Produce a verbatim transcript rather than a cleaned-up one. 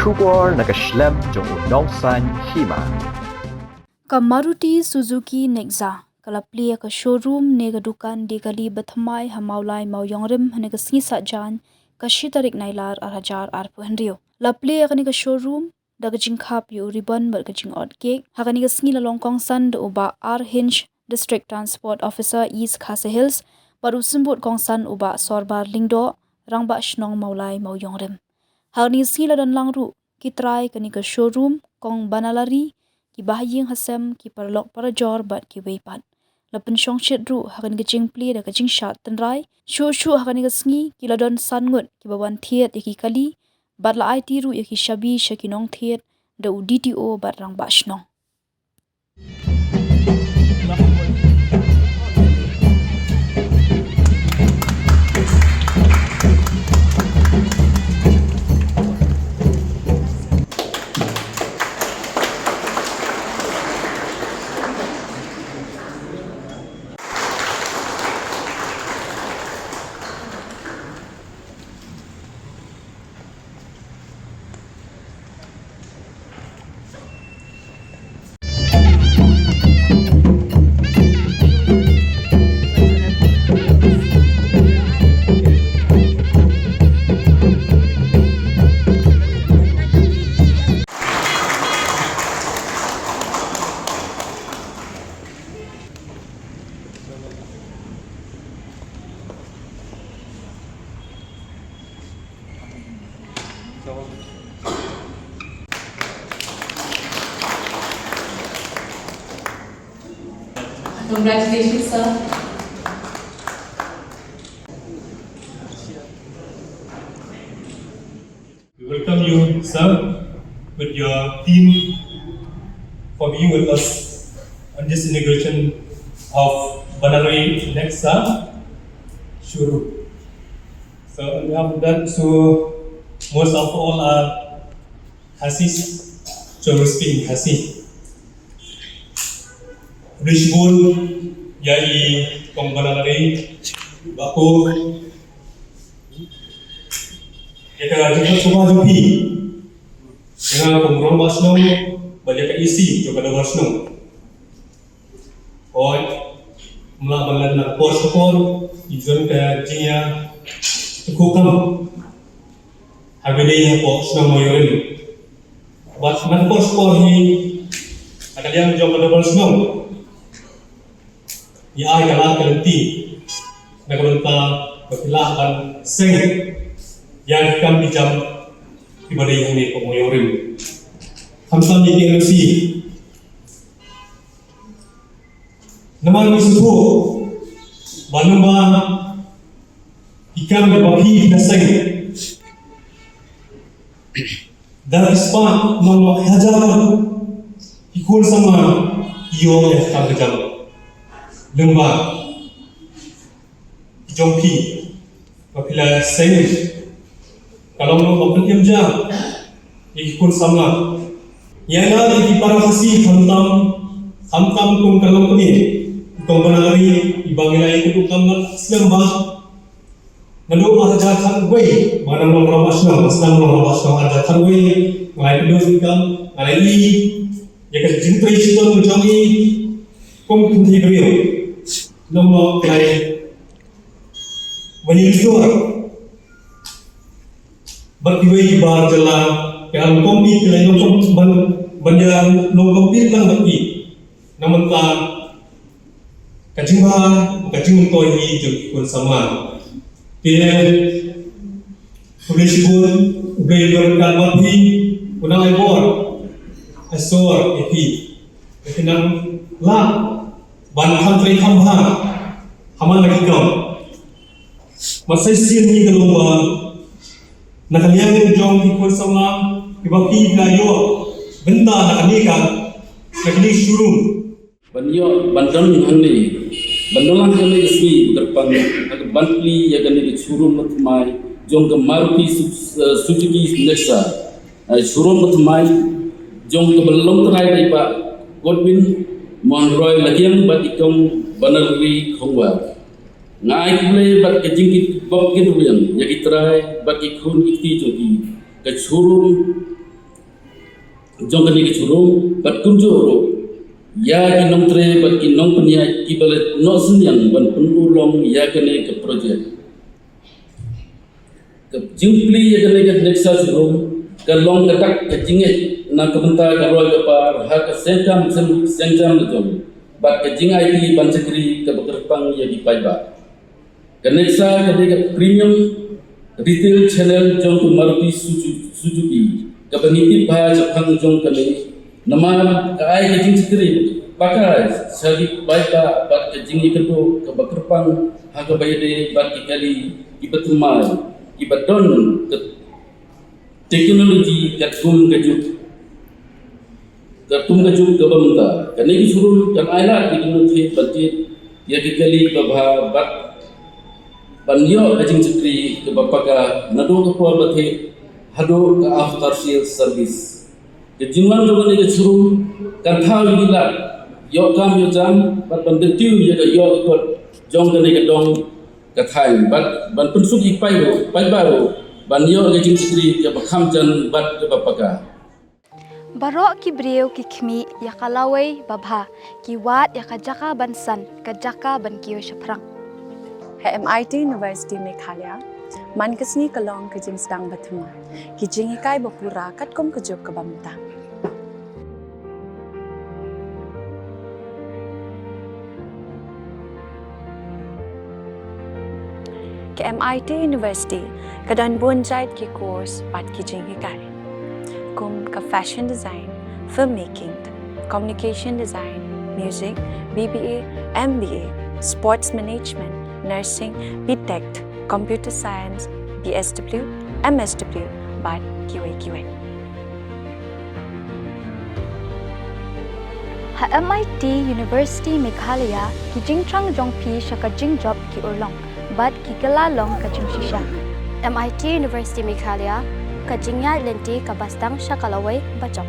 Khubor na ka shlem jong u nongsaiñ hima. Ka Maruti Suzuki Nexa ka la plie ka showroom ne ka dukan die kali ba thymmai ha Mawlai Mawiong Rim ha kane ka sngi Saitjaiñ ka shi tarik Nailar ar hajar arphew hynriew. La plie kane ka showroom da ka jingkhap ïa u ribon bad ka jingot cake. Ha kane ka sngi la long kongsan da u Bah R Hinch, District Transport Officer East Khasi Hills, bad u symbud kongsan u Bah Sorbar Lyngdoh, Rangbah Shnong Mawlai Mawiong Rim. Ha kane ka sngi la don lang ruh ki trai kane ka showroom, Kong Banalari, ki bahaïing hasem, ki paralok parajor bad kiwei pat. La pynshongshit ruh ha kane ka jingplie da ka jingshad tynrai. Shuh shuh ha kane ka sngi ki la don san ngut kiba wan thied ïa ki kali bad la aiti ruh ïa ki shabi sha ki nongthied da u D T O bad Rangbah Shnong. Congratulations, sir. We welcome you, sir, with your team for being with us on this inauguration of Banalari Nexa showroom. So on behalf of that, so most of all are Khasis, so we speak in Khasi. Khublei shibun ïa i Kong Banalari, ba ko ïa ka jingïasoh jong phi ïa nga kum u rangbah shnong bad ïa ka E C jong ka dorbar shnong. Hooid, ym lah ban leh na ka por sha ka por, i jon ka jingïatyngkhuh kam ha kaba ïadei hapoh shnong Mawiong Rim. Bad na ka por sha ka por hi, na ka liang jong ka dorbar shnong, ngi ai ka lad ka lynti na ka bynta ba phi lah ban seng ïa ki kam ki jam kiba dei hangne hapoh Mawiong Rim. Khamtam ïa ki N O C. Namar ngi sngewthuh ba lyngba ki kam kiba phi phi la seng, da ki spah, mano, hajar ki khun samla ki ïoh ïa ka kam ka jam lyngba ki jong phi ba phi la seng. Ka long ba phin im ja ïa ki khun samla. Ïa nga ïa ki para Khasi khamtam, khamtam kum ka long kane, kum ka nang ri, iba ngi la ïa ki kam na slem ba naduh ar hajar khatwei ba nang long rangbah shnong, ba sdang long rangbah shnong ar hajar khatwei, nga la ïa ki kam, nga la ïa ïa ka jingtrei shitom jong i kum kynthei briew. Long long ka la ïa Ban ïa jur bad kiwei ki bar jylla, ki la long compete, ki la long compete ban, ban ïa long compete lang bad ki. Na mynta ka jingbha, ka jingmyntoi hi jong ki khun samla. Te khublei shibun, U Blei un ryngkat bad phi, un nang ai bor ai sor ïa phi. Ba phin nang lah ban kham trei kham bha ha man la ki kam. Ba sa shisien hi ka long ba na ka liang jong ki khun samla kiba phi la ïoh bynta na kane ka, na kane ka showroom. Ban ïoh ban don hangne, ban don lang kane ka sngi kyrpang ha ka ban plie ïa kane ka showroom ba thymmai jong ka Maruti Su-, eh, Suzuki Nexa. Ai, showroom ba thymmai jong kaba long trai da i Bah Godwin Mohan Roy Lakiang bad i Kong Banalari Khongwa. Nga ai khublei bad ka jingkitbok kitrwiang ïa ki trai bad ki khun ki kti jong ki. Ka showroom jong kane ka showroom bad kumjuh ruh ïa ki nongtrei bad ki nongpynïaid kiba la noh synñiang ban pynurlong ïa kane ka project. Ka jingplie ïa kane ka NECSA showroom ka long ka dak ka jingngeit na ka bynta ka roi ka par ha ka seng kam seng, seng jam la jong bad ka jingaiti ban shakri kaba kyrpang ïa ki paidbah. Ka NECSA ka dei ka premium retail channel jong ka Maruti Suzu-, Suzuki kaba ngi tip bha shaphang jong kane namar ka ai ka jingshakri paka sha ki paidbah bad ka jingïakynduh kaba kyrpang ha kaba ïadei bad ki kali kiba thymmai kiba don ka teknoloji katkum ka juk, katkum ka juk kaba mynta. Kane ka showroom kan ai lad ïa ki nongtrei ban thied ïa ki kali kiba bha bad ban ïoh ka jingshakri kaba paka naduh ka por ba thied haduh ka after sales service. Ka jingwan jong kane ka showroom kan thaw ïa ki lad ïoh kam ïoh jam bad ban kyntiew ïa ka ïoh ka kot jong kane ka dong ka thaiñ bad ban pynsuk ïa ki paidbah ruh, paidbah ruh ban ïoh ka jingshakri kaba kham jan bad kaba paka. Baroh ki briew ki khmih ïa ka lawei babha, ki wad ïa ka jaka ban san, ka jaka ban kiew shaphrang. Ha MIT University Meghalaya, man ka sngi ka long ka jingsdang ba thymmai, ki jinghikai ba pura katkum ka juk kaba mynta. Ka MIT University ka don bun jait ki course bad ki jinghikai, kum ka fashion design, filmmaking, communication design, music, BBA, MBA, sports management, nursing, BTech, computer science, BSW, MSW bad kiwei kiwei. Ha MIT University Meghalaya, ki jingthrang jong phi sha ka jingjop ki urlong bad ki kylla long ka jingshisha. MIT University Meghalaya, ka jingïaid lynti kaba sdang sha ka lawei bajop.